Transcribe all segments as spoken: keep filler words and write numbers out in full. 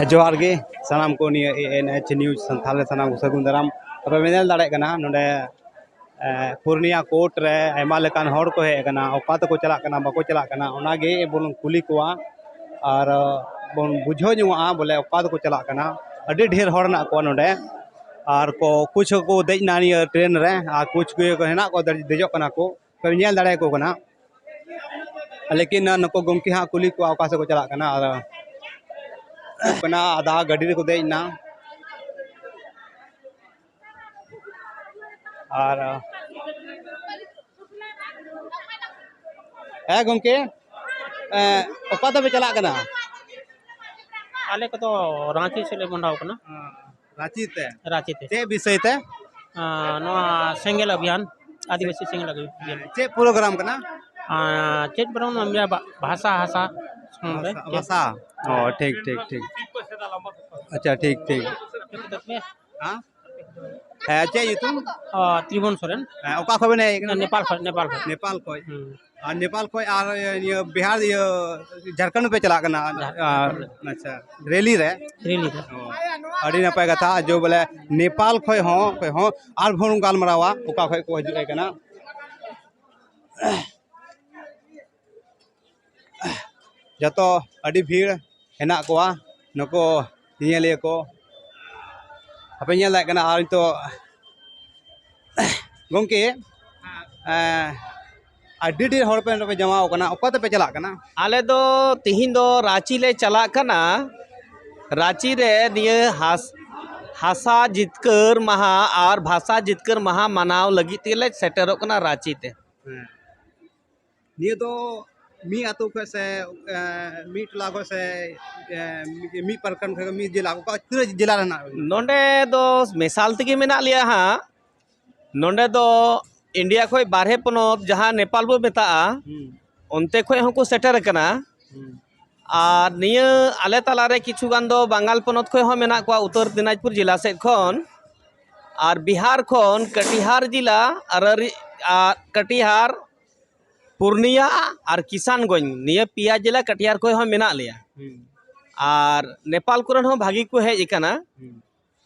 ᱡᱚᱦᱟᱨ ᱜᱮ ᱥᱟᱱᱟᱢ ᱠᱚ, ᱱᱤᱭᱟᱹ ᱮ ᱮᱱ ᱮᱭᱤᱪ ᱱᱤᱭᱩᱡᱽ ᱥᱟᱱᱛᱷᱟᱞ ᱨᱮ ᱥᱟᱱᱟᱢ ᱠᱚ ᱥᱟᱹᱜᱩᱱ ᱫᱟᱨᱟᱢ᱾ ᱛᱚᱵᱮ ᱵᱮᱱ ᱧᱮᱞ ᱫᱟᱲᱮᱭᱟᱜ ᱠᱟᱱᱟ ᱱᱚᱰᱮ, ᱮ, ᱯᱩᱨᱱᱤᱭᱟ ᱠᱳᱨᱴ ᱨᱮ ᱟᱭᱢᱟ ᱞᱮᱠᱟᱱ ᱦᱚᱲ ᱠᱚ ᱦᱮᱡ ᱟᱠᱟᱱᱟ᱾ ᱚᱠᱟ ᱛᱮᱠᱚ ᱪᱟᱞᱟᱜ ᱠᱟᱱᱟ, ᱵᱟᱠᱚ ᱪᱟᱞᱟᱜ ᱠᱟᱱᱟ, ᱚᱱᱟᱜᱮ ᱵᱚᱱ ᱠᱩᱞᱤ ᱠᱚᱣᱟ ᱟᱨ, ᱟ, ᱵᱚᱱ ᱵᱩᱡᱷᱟᱹᱣ ᱧᱚᱜᱚᱜᱼᱟ ᱵᱚᱞᱮ ᱚᱠᱟ ᱛᱮᱠᱚ ᱪᱟᱞᱟᱜ ᱠᱟᱱᱟ᱾ ᱟᱹᱰᱤ ᱰᱷᱮᱨ ᱦᱚᱲ ᱢᱮᱱᱟᱜ ᱠᱚᱣᱟ ᱱᱚᱰᱮ, ᱟᱨ ᱠᱚ ᱠᱩᱪ ᱦᱚᱸᱠᱚ ᱫᱮᱡ ᱮᱱᱟ ᱱᱤᱭᱟᱹ ᱴᱨᱮᱱ ᱨᱮ, ᱟᱨ ᱠᱩᱪ ᱠᱚ ᱦᱮᱱᱟᱜ ᱠᱚᱣᱟ ᱫᱮᱡᱚᱜ ᱠᱟᱱᱟ ᱠᱚ, ᱯᱮ ᱧᱮᱞ ᱫᱟᱲᱮᱭᱟᱠᱚ ᱠᱟᱱᱟ᱾ ᱞᱮᱠᱤᱱ ᱱᱩᱠᱩ ᱜᱚᱢᱠᱮ ᱦᱟᱸᱜ ᱠᱩᱞᱤ ᱠᱚᱣᱟ ᱚᱠᱟ ᱥᱮᱫ ᱠᱚ ᱪᱟᱞᱟᱜ ᱠᱟᱱᱟ᱾ ᱟᱨ ᱠᱟᱱᱟ, ᱟᱫᱷᱟ ᱜᱟᱹᱰᱤ ᱨᱮᱠᱚ ᱫᱮᱡ ᱮᱱᱟ᱾ ᱟᱨ ᱦᱮᱸ ᱜᱚᱢᱠᱮ, ᱮ, ᱚᱠᱟ ᱛᱮᱯᱮ ᱪᱟᱞᱟᱜ ᱠᱟᱱᱟ? ᱟᱞᱮ ᱠᱚᱫᱚ ᱨᱟᱺᱪᱤ ᱥᱮᱫ ᱞᱮ ᱢᱚᱦᱰᱟᱣ ᱠᱟᱱᱟ᱾ ᱨᱟᱺᱪᱤ ᱛᱮ? ᱨᱟᱺᱪᱤ ᱛᱮ᱾ ᱪᱮᱫ ᱵᱤᱥᱚᱭ ᱛᱮ? ᱟᱸ, ᱱᱚᱣᱟ ᱥᱮᱸᱜᱮᱞ ᱚᱵᱷᱤᱭᱟᱱ, ᱟᱹᱫᱤᱵᱟᱹᱥᱤ ᱥᱮᱸᱜᱮᱞ ᱚᱵᱷᱤᱭᱟᱱ᱾ ᱪᱮᱫ ᱯᱨᱳᱜᱨᱟᱢ ᱠᱟᱱᱟ? ᱟᱸ, ᱪᱮᱫ ᱯᱨᱳᱜᱨᱟᱢ? ᱵᱷᱟᱥᱟ, ᱵᱷᱟᱥᱟ ᱥᱚᱢᱵᱚᱱᱫᱷᱮ᱾ ᱵᱷᱟᱥᱟ, ᱵᱷᱟᱥᱟ? ᱚ, ᱴᱷᱤᱠ, ᱴᱷᱤᱠ, ᱴᱷᱤᱠ᱾ ᱟᱪᱪᱷᱟ, ᱴᱷᱤᱠ, ᱴᱷᱤᱠ᱾ ᱦᱮᱸ? ᱦᱮᱸ, ᱪᱮᱫ ᱧᱩᱛᱩᱢ? ᱚ, ᱛᱨᱤᱵᱷᱩᱵᱚᱱ ᱥᱚᱨᱮᱱ᱾ ᱦᱮᱸ, ᱚᱠᱟ ᱠᱷᱚᱱ ᱵᱮᱱ ᱦᱮᱡ ᱠᱟᱱᱟ? ᱱᱮᱯᱟᱞ ᱠᱷᱚᱱ, ᱱᱮᱯᱟᱞ ᱠᱷᱚᱱ᱾ ᱱᱮᱯᱟᱞ ᱠᱷᱚᱱ᱾ ᱦᱩᱸ᱾ ᱟᱨ ᱱᱮᱯᱟᱞ ᱠᱷᱚᱱ ᱟᱨ ᱤᱭᱟᱹ ᱵᱤᱦᱟᱨ, ᱤᱭᱟᱹ ᱡᱷᱟᱲᱠᱷᱚᱸᱰ ᱯᱮ ᱪᱟᱞᱟᱜ ᱠᱟᱱᱟ? ᱡᱷᱟᱲᱠᱷᱚᱸᱰ᱾ ᱟᱨ, ᱟᱪᱪᱷᱟ, ᱨᱮᱞᱤ ᱨᱮ? ᱨᱮᱞᱤ ᱨᱮ᱾ ᱚ, ᱟᱹᱰᱤ ᱱᱟᱯᱟᱭ ᱠᱟᱛᱷᱟ᱾ ᱡᱚ ᱵᱚᱞᱮ ᱱᱮᱯᱟᱞ ᱠᱷᱚᱱ ᱦᱚᱸ, ᱠᱷᱚᱱ ᱦᱚᱸ ᱟᱨ ᱵᱚᱱ ᱜᱟᱞᱢᱟᱨᱟᱣᱟ ᱚᱠᱟ ᱠᱷᱚᱱ ᱠᱚ ᱦᱤᱡᱩᱜ ᱠᱟᱱᱟ᱾ ᱡᱚᱛᱚ ᱟᱹᱰᱤ ᱵᱷᱤᱲ ᱦᱮᱱᱟᱜ ᱠᱚᱣᱟ ᱱᱩᱠᱩ ᱧᱮᱧᱮᱞᱤᱭᱟᱹ ᱠᱚ᱾ ᱟᱯᱮ ᱧᱮᱞ ᱫᱟᱲᱮᱭᱟᱜ ᱠᱟᱱᱟ᱾ ᱟᱨ ᱱᱤᱛᱚᱜ ᱜᱚᱢᱠᱮ, ᱮᱸ, ᱟᱹᱰᱤ ᱰᱷᱮᱨ ᱦᱚᱲ ᱯᱮ ᱱᱚᱰᱮ ᱯᱮ ᱡᱟᱢᱟᱣ ᱠᱟᱱᱟ, ᱚᱠᱟ ᱛᱮᱯᱮ ᱪᱟᱞᱟᱜ ᱠᱟᱱᱟ? ᱟᱞᱮ ᱫᱚ ᱛᱤᱦᱤᱧ ᱫᱚ ᱨᱟᱺᱪᱤ ᱞᱮ ᱪᱟᱞᱟᱜ ᱠᱟᱱᱟ᱾ ᱨᱟᱺᱪᱤ ᱨᱮ ᱱᱤᱭᱟᱹ ᱦᱟᱥ-, ᱦᱟᱥᱟ ᱡᱤᱛᱠᱟᱹᱨ ᱢᱟᱦᱟ ᱟᱨ ᱵᱷᱟᱥᱟ ᱡᱤᱛᱠᱟᱹᱨ ᱢᱟᱦᱟ ᱢᱟᱱᱟᱣ ᱞᱟᱹᱜᱤᱫ ᱛᱮᱞᱮ ᱥᱮᱴᱮᱨᱚᱜ ᱠᱟᱱᱟ ᱨᱟᱺᱪᱤ ᱛᱮ᱾ ᱦᱮᱸ᱾ ᱱᱤᱭᱟᱹ ᱫᱚ ᱢᱤᱫ ᱟᱹᱛᱩ ᱠᱷᱚᱱ ᱥᱮ, ᱮ, ᱢᱤᱫ ᱴᱚᱞᱟ ᱠᱷᱚᱱ ᱥᱮ, ᱮ, ᱢᱤᱫ, ᱢᱤᱫ ᱯᱟᱨᱠᱷᱚᱸᱰ ᱠᱷᱚᱱ ᱢᱤᱫ ᱡᱮᱞᱟ, ᱚᱠᱟ ᱛᱤᱱᱟᱹᱜ ᱡᱮᱞᱟ ᱨᱮ ᱦᱮᱱᱟᱜ ᱵᱤᱱᱟ? ᱱᱚᱰᱮ ᱫᱚ ᱢᱮᱥᱟᱞ ᱛᱮᱜᱮ ᱢᱮᱱᱟᱜ ᱞᱮᱭᱟ ᱦᱟᱸᱜ᱾ ᱱᱚᱰᱮ ᱫᱚ ᱤᱱᱰᱤᱭᱟ ᱠᱷᱚᱱ ᱵᱟᱨᱦᱮ ᱯᱚᱱᱚᱛ, ᱡᱟᱦᱟᱸ ᱱᱮᱯᱟᱞ ᱵᱚ ᱢᱮᱛᱟᱜᱼᱟ, ᱦᱩᱸ᱾ ᱚᱱᱛᱮ ᱠᱷᱚᱱ ᱦᱚᱸᱠᱚ ᱥᱮᱴᱮᱨ ᱟᱠᱟᱱᱟ᱾ ᱦᱩᱸ᱾ ᱟᱨ ᱱᱤᱭᱟᱹ ᱟᱞᱮ ᱛᱟᱞᱟᱨᱮ ᱠᱤᱪᱷᱩ ᱜᱟᱱ ᱫᱚ ᱵᱟᱝᱜᱟᱞ ᱯᱚᱱᱚᱛ ᱠᱷᱚᱱ ᱦᱚᱸ ᱢᱮᱱᱟᱜ ᱠᱚᱣᱟ, ᱩᱛᱛᱚᱨ ᱫᱤᱱᱟᱡᱽᱯᱩᱨ ᱡᱮᱞᱟ ᱥᱮᱫ ᱠᱷᱚᱱ᱾ ᱟᱨ ᱵᱤᱦᱟᱨ ᱠᱷᱚᱱ ᱠᱟᱴᱤᱦᱟᱨ ᱡᱮᱞᱟ, ᱟᱨᱟᱨᱤ-, ᱟᱨ ᱠᱟᱴᱤᱦᱟᱨ, ᱯᱩᱨᱱᱤᱭᱟ ᱟᱨ ᱠᱤᱥᱟᱱᱜᱚᱸᱡᱽ, ᱱᱤᱭᱟᱹ ᱯᱮᱭᱟ ᱡᱮᱞᱟ ᱠᱟᱴᱤᱦᱟᱨ ᱠᱷᱚᱱ ᱦᱚᱸ ᱢᱮᱱᱟᱜ ᱞᱮᱭᱟ᱾ ᱦᱩᱸ᱾ ᱟᱨ ᱱᱮᱯᱟᱞ ᱠᱚᱨᱮᱱ ᱦᱚᱸ ᱵᱷᱟᱹᱜᱤ ᱠᱚ ᱦᱮᱡ ᱟᱠᱟᱱᱟ᱾ ᱦᱩᱸ᱾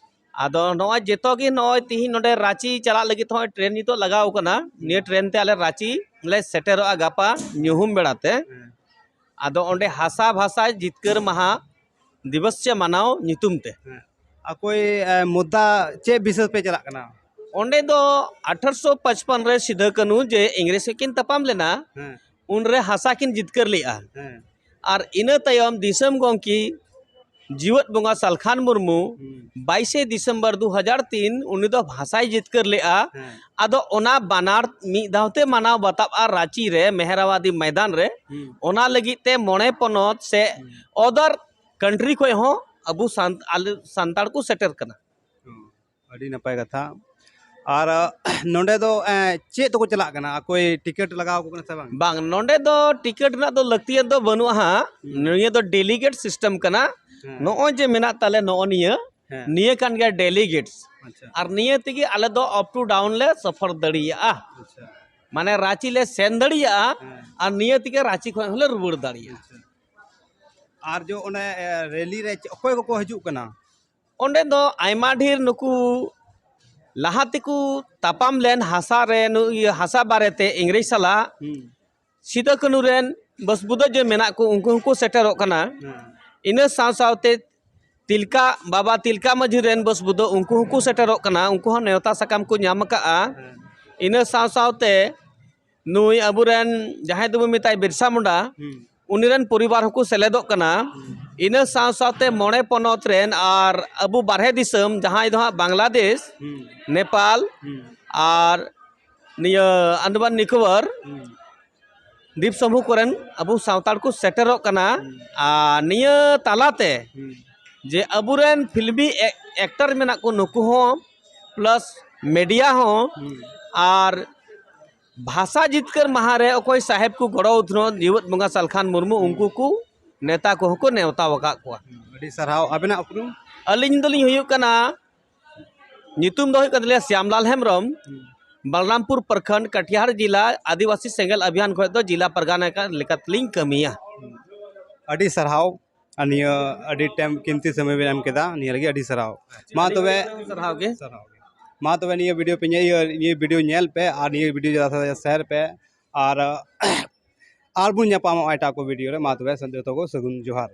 ᱟᱫᱚ ᱱᱚᱜᱼᱚᱭ ᱡᱚᱛᱚ ᱜᱮ ᱱᱚᱜᱼᱚᱭ ᱛᱤᱦᱤᱧ ᱱᱚᱰᱮ ᱨᱟᱸᱪᱤ ᱪᱟᱞᱟᱜ ᱞᱟᱹᱜᱤᱫ ᱦᱚᱸ ᱴᱨᱮᱱ ᱱᱤᱛᱚᱜ ᱞᱟᱜᱟᱣ ᱟᱠᱟᱱᱟ᱾ ᱱᱤᱭᱟᱹ ᱴᱨᱮᱱ ᱛᱮ ᱟᱞᱮ ᱨᱟᱸᱪᱤ ᱞᱮ ᱥᱮᱴᱮᱨᱚᱜᱼᱟ ᱜᱟᱯᱟ ᱧᱩᱦᱩᱢ ᱵᱮᱲᱟ ᱛᱮ᱾ ᱦᱮᱸ᱾ ᱟᱫᱚ ᱚᱸᱰᱮ ᱦᱟᱥᱟ ᱵᱷᱟᱥᱟ ᱡᱤᱛᱠᱟᱹᱨ ᱢᱟᱦᱟ ᱫᱤᱵᱚᱥ ᱪᱮ ᱢᱟᱱᱟᱣ ᱧᱩᱛᱩᱢ ᱛᱮ᱾ ᱦᱮᱸ᱾ ᱟᱠᱚᱭ, ᱮ, ᱢᱩᱫᱽᱫᱟ ᱪᱮᱫ ᱵᱤᱥᱚᱭ ᱯᱮ ᱪᱟᱞᱟᱜ ᱠᱟᱱᱟ? ᱚᱸᱰᱮ ᱫᱚ ᱟᱴᱷᱟᱨᱚᱥᱚ ᱯᱟᱸᱪᱯᱟᱱ ᱨᱮ ᱥᱤᱫᱟᱹ ᱠᱟᱹᱱᱦᱩ ᱡᱮ ᱤᱝᱨᱮᱡᱽ ᱥᱮᱫ ᱠᱤᱱ ᱛᱟᱯᱟᱢ ᱞᱮᱱᱟ, ᱦᱮᱸ᱾ ᱩᱱᱨᱮ ᱦᱟᱥᱟ ᱠᱤᱱ ᱡᱤᱛᱠᱟᱹᱨ ᱞᱮᱜᱼᱟ᱾ ᱦᱮᱸ᱾ ᱟᱨ ᱤᱱᱟᱹ ᱛᱟᱭᱚᱢ ᱫᱤᱥᱚᱢ ᱜᱚᱢᱠᱮ ᱡᱤᱣᱮᱫ ᱵᱚᱸᱜᱟ ᱥᱟᱞᱠᱷᱟᱱ ᱢᱩᱨᱢᱩ ᱦᱩᱸ᱾ ᱵᱟᱭᱤᱥᱮ ᱰᱤᱥᱮᱢᱵᱚᱨ ᱫᱩ ᱦᱟᱡᱟᱨ ᱛᱤᱱ ᱩᱱᱤ ᱫᱚ ᱵᱷᱟᱥᱟᱭ ᱡᱤᱛᱠᱟᱹᱨ ᱞᱮᱜᱼᱟ᱾ ᱦᱮᱸ᱾ ᱟᱫᱚ ᱚᱱᱟ ᱵᱟᱱᱟᱨ ᱢᱤᱫ ᱫᱷᱟᱣ ᱛᱮ ᱢᱟᱱᱟᱣ ᱵᱟᱛᱟᱵᱼᱟ ᱨᱟᱸᱪᱤ ᱨᱮ ᱢᱮᱦᱨᱟᱵᱟᱫᱤ ᱢᱚᱭᱫᱟᱱ ᱨᱮ᱾ ᱦᱩᱸ᱾ ᱚᱱᱟ ᱞᱟᱹᱜᱤᱫ ᱛᱮ ᱢᱚᱬᱮ ᱯᱚᱱᱚᱛ ᱥᱮ ᱦᱩᱸ᱾ ᱚᱫᱟᱨ ᱠᱟᱱᱴᱨᱤ ᱠᱷᱚᱱ ᱦᱚᱸ ᱟᱵᱚ ᱥᱟᱱ-, ᱟᱞᱮ ᱥᱟᱱᱛᱟᱲ ᱠᱚ ᱥᱮᱴᱮᱨ ᱠᱟᱱᱟ᱾ ᱦᱩᱸ᱾ ᱟᱹᱰᱤ ᱱᱟᱯᱟᱭ ᱠᱟᱛᱷᱟ᱾ ᱟᱨ, ᱱᱚᱰᱮ ᱫᱚ, ᱮ, ᱪᱮᱫ ᱛᱮᱠᱚ ᱪᱟᱞᱟᱜ ᱠᱟᱱᱟ? ᱚᱠᱚᱭ ᱴᱤᱠᱤᱴ ᱞᱟᱜᱟᱣ ᱟᱠᱚ ᱠᱟᱱᱟ ᱥᱮ ᱵᱟᱝ? ᱵᱟᱝ, ᱱᱚᱰᱮ ᱫᱚ ᱴᱤᱠᱤᱴ ᱨᱮᱱᱟᱜ ᱫᱚ ᱞᱟᱹᱠᱛᱤᱭᱟᱱ ᱫᱚ ᱵᱟᱹᱱᱩᱜᱼᱟ ᱦᱟᱸᱜ᱾ ᱦᱩᱸ᱾ ᱱᱤᱭᱟᱹ ᱫᱚ ᱰᱮᱞᱤᱜᱮᱴ ᱥᱤᱥᱴᱮᱢ ᱠᱟᱱᱟ᱾ ᱦᱮᱸ᱾ ᱱᱚᱜᱼᱚᱭ ᱡᱮ ᱢᱮᱱᱟᱜ ᱛᱟᱞᱮ ᱱᱚᱜᱼᱚ ᱱᱤᱭᱟᱹ, ᱦᱮᱸ᱾ ᱱᱤᱭᱟᱹ ᱠᱟᱱ ᱜᱮᱭᱟ ᱰᱮᱞᱤᱜᱮᱴᱥ᱾ ᱟᱪᱪᱷᱟ᱾ ᱟᱨ ᱱᱤᱭᱟᱹ ᱛᱮᱜᱮ ᱟᱞᱮ ᱫᱚ up to down ᱞᱮ ᱥᱚᱯᱷᱚᱨ ᱫᱟᱲᱮᱭᱟᱜᱼᱟ᱾ ᱟᱪᱪᱷᱟ᱾ ᱢᱟᱱᱮ ᱨᱟᱸᱪᱤ ᱞᱮ ᱥᱮᱱ ᱫᱟᱲᱮᱭᱟᱜᱼᱟ ᱦᱮᱸ᱾ ᱟᱨ ᱱᱤᱭᱟᱹ ᱛᱮᱜᱮ ᱨᱟᱸᱪᱤ ᱠᱷᱚᱱ ᱦᱚᱸᱞᱮ ᱨᱩᱣᱟᱹᱲ ᱫᱟᱲᱮᱭᱟᱜᱼᱟ᱾ ᱟᱪᱪᱷᱟ᱾ ᱟᱨ ᱡᱚ ᱚᱱᱮ, ᱮ, ᱨᱮᱞᱤ ᱨᱮ ᱪᱮ-, ᱚᱠᱚᱭ ᱠᱚᱠᱚ ᱦᱤᱡᱩᱜ ᱠᱟᱱᱟ? ᱚᱸᱰᱮ ᱫᱚ ᱟᱭᱢᱟ ᱰᱷᱮᱨ ᱱᱩᱠᱩ ᱞᱟᱦᱟ ᱛᱮᱠᱚ ᱛᱟᱯᱟᱢ ᱞᱮᱱ ᱦᱟᱥᱟ ᱨᱮ, ᱱᱩ-, ᱤᱭᱟᱹ, ᱦᱟᱥᱟ ᱵᱟᱨᱮᱛᱮ ᱤᱝᱨᱮᱡᱽ ᱥᱟᱞᱟᱜ ᱦᱩᱸ᱾ ᱥᱤᱫᱟᱹ ᱠᱟᱹᱱᱦᱩ ᱨᱮᱱ ᱵᱟᱹᱥ ᱵᱩᱫᱟᱹ ᱡᱮ ᱢᱮᱱᱟᱜ ᱠᱚ, ᱩᱱᱠᱩ ᱦᱚᱸᱠᱚ ᱥᱮᱴᱮᱨᱚᱜ ᱠᱟᱱᱟ᱾ ᱦᱮᱸ᱾ ᱤᱱᱟᱹ ᱥᱟᱶ ᱥᱟᱶᱛᱮ ᱛᱤᱞᱠᱟ, ᱵᱟᱵᱟ ᱛᱤᱞᱠᱟ ᱢᱟᱹᱡᱷᱤ ᱨᱮᱱ ᱵᱟᱹᱥ ᱵᱩᱫᱟᱹ, ᱩᱱᱠᱩ ᱦᱚᱸᱠᱚ ᱥᱮᱴᱮᱨᱚᱜ ᱠᱟᱱᱟ᱾ ᱩᱱᱠᱩ ᱦᱚᱸ ᱱᱮᱣᱛᱟ ᱥᱟᱠᱟᱢ ᱠᱚ ᱧᱟᱢ ᱟᱠᱟᱫᱼᱟ᱾ ᱦᱮᱸ᱾ ᱤᱱᱟᱹ ᱥᱟᱶ ᱥᱟᱶᱛᱮ ᱱᱩᱭ ᱟᱵᱚᱨᱮᱱ ᱡᱟᱦᱟᱸᱭ ᱫᱚᱵᱚ ᱢᱮᱛᱟᱭ ᱵᱤᱨᱥᱟ ᱢᱩᱱᱰᱟ, ᱦᱩᱸ᱾ ᱩᱱᱤ ᱨᱮᱱ ᱯᱚᱨᱤᱵᱟᱨ ᱦᱚᱸᱠᱚ ᱥᱮᱞᱮᱫᱚᱜ ᱠᱟᱱᱟ᱾ ᱦᱩᱸ᱾ ᱤᱱᱟᱹ ᱥᱟᱶ ᱥᱟᱶᱛᱮ ᱢᱚᱬᱮ ᱯᱚᱱᱚᱛ ᱨᱮᱱ ᱟᱨ ᱟᱵᱚ ᱵᱟᱨᱦᱮ ᱫᱤᱥᱚᱢ, ᱡᱟᱦᱟᱸᱭ ᱫᱚ ᱦᱟᱸᱜ ᱵᱟᱝᱞᱟᱫᱮᱥ, ᱦᱩᱸ᱾ ᱱᱮᱯᱟᱞ, ᱦᱩᱸ᱾ ᱟᱨ ᱱᱤᱭᱟᱹ ᱟᱱᱫᱟᱢᱟᱱ ᱱᱤᱠᱳᱵᱚᱨ ᱦᱩᱸ᱾ ᱫᱤᱯ ᱥᱚᱢᱩᱦ ᱠᱚᱨᱮᱱ ᱟᱵᱚ ᱥᱟᱱᱛᱟᱲ ᱠᱚ ᱥᱮᱴᱮᱨᱚᱜ ᱠᱟᱱᱟ᱾ ᱦᱩᱸ᱾ ᱟᱨ ᱱᱤᱭᱟᱹ ᱛᱟᱞᱟᱛᱮ ᱦᱩᱸ᱾ ᱡᱮ ᱟᱵᱚᱨᱮᱱ ᱯᱷᱤᱞᱢᱤ ᱮ-, ᱮᱠᱴᱟᱨ ᱢᱮᱱᱟᱜ ᱠᱚ, ᱱᱩᱠᱩ ᱦᱚᱸ, ᱯᱞᱟᱥ ᱢᱤᱰᱤᱭᱟ ᱦᱚᱸ, ᱦᱩᱸ᱾ ᱟᱨ ᱵᱷᱟᱥᱟ ᱡᱤᱛᱠᱟᱹᱨ ᱢᱟᱦᱟ ᱨᱮ ᱚᱠᱚᱭ ᱥᱟᱦᱮᱵᱽ ᱠᱚ ᱜᱚᱲᱚ ᱩᱛᱱᱟᱹᱣ ᱡᱤᱣᱮᱫ ᱵᱚᱸᱜᱟ ᱥᱟᱞᱠᱷᱟᱱ ᱢᱩᱨᱢᱩ, ᱦᱩᱸ᱾ ᱩᱱᱠᱩ ᱠᱚ ᱱᱮᱛᱟ ᱠᱚᱦᱚᱸ ᱠᱚ ᱱᱮᱣᱛᱟ ᱟᱠᱟᱫ ᱠᱚᱣᱟ᱾ ᱦᱩᱸ, ᱟᱹᱰᱤ ᱥᱟᱨᱦᱟᱣ᱾ ᱟᱵᱮᱱᱟᱜ ᱩᱯᱨᱩᱢ? ᱟᱹᱞᱤᱧ ᱫᱚᱞᱤᱧ ᱦᱩᱭᱩᱜ ᱠᱟᱱᱟ, ᱧᱩᱛᱩᱢ ᱫᱚ ᱦᱩᱭᱩᱜ ᱠᱟᱱ ᱛᱟᱹᱞᱤᱧᱟ ᱥᱭᱟᱢᱞᱟᱞ ᱦᱮᱢᱵᱨᱚᱢ, ᱦᱩᱸ᱾ ᱵᱟᱞᱨᱟᱢᱯᱩᱨ ᱯᱨᱚᱠᱷᱚᱸᱰ, ᱠᱟᱴᱤᱦᱟᱨ ᱡᱮᱞᱟ, ᱟᱹᱫᱤᱵᱟᱹᱥᱤ ᱥᱮᱸᱜᱮᱞ ᱚᱵᱷᱤᱭᱟᱱ ᱠᱷᱚᱱ ᱫᱚ ᱡᱮᱞᱟ ᱯᱟᱨᱜᱟᱱᱟ ᱞᱮᱠᱟᱛᱮᱞᱤᱧ ᱠᱟᱹᱢᱤᱭᱟ᱾ ᱦᱩᱸ᱾ ᱟᱹᱰᱤ ᱥᱟᱨᱦᱟᱣ᱾ ᱟᱨ ᱱᱤᱭᱟᱹ ᱟᱹᱰᱤ time ᱠᱤᱢᱛᱤ ᱥᱚᱢᱚᱭ ᱵᱮᱱ ᱮᱢ ᱠᱮᱫᱟ ᱱᱤᱭᱟᱹ ᱞᱟᱹᱜᱤᱫ, ᱟᱹᱰᱤ ᱥᱟᱨᱦᱟᱣ᱾ ᱢᱟ ᱟᱹᱰᱤ ᱛᱚᱵᱮ ᱟᱹᱰᱤ ᱥᱟᱨᱦᱟᱣ ᱜᱮ᱾ ᱥᱟᱨᱦᱟᱣ ᱜᱮ᱾ ᱢᱟ ᱛᱚᱵᱮ ᱱᱤᱭᱟᱹ video ᱯᱮ ᱧᱮᱞ, ᱤᱭᱟᱹ, ᱱᱤᱭᱟᱹ video ᱧᱮᱞ ᱯᱮ ᱟᱨ ᱱᱤᱭᱟᱹ video ᱡᱟᱫᱟ ᱥᱮ ᱡᱟᱫᱟ share ᱯᱮ ᱟᱨ ᱟᱨ ᱵᱚᱱ ᱧᱟᱯᱟᱢᱚᱜᱼᱟ ᱮᱴᱟᱜ ᱠᱚ video ᱨᱮ᱾ ᱢᱟ ᱛᱚᱵᱮ ᱡᱚᱛᱚ ᱠᱚ ᱥᱟᱹᱜᱩᱱ ᱡᱚᱦᱟᱨ᱾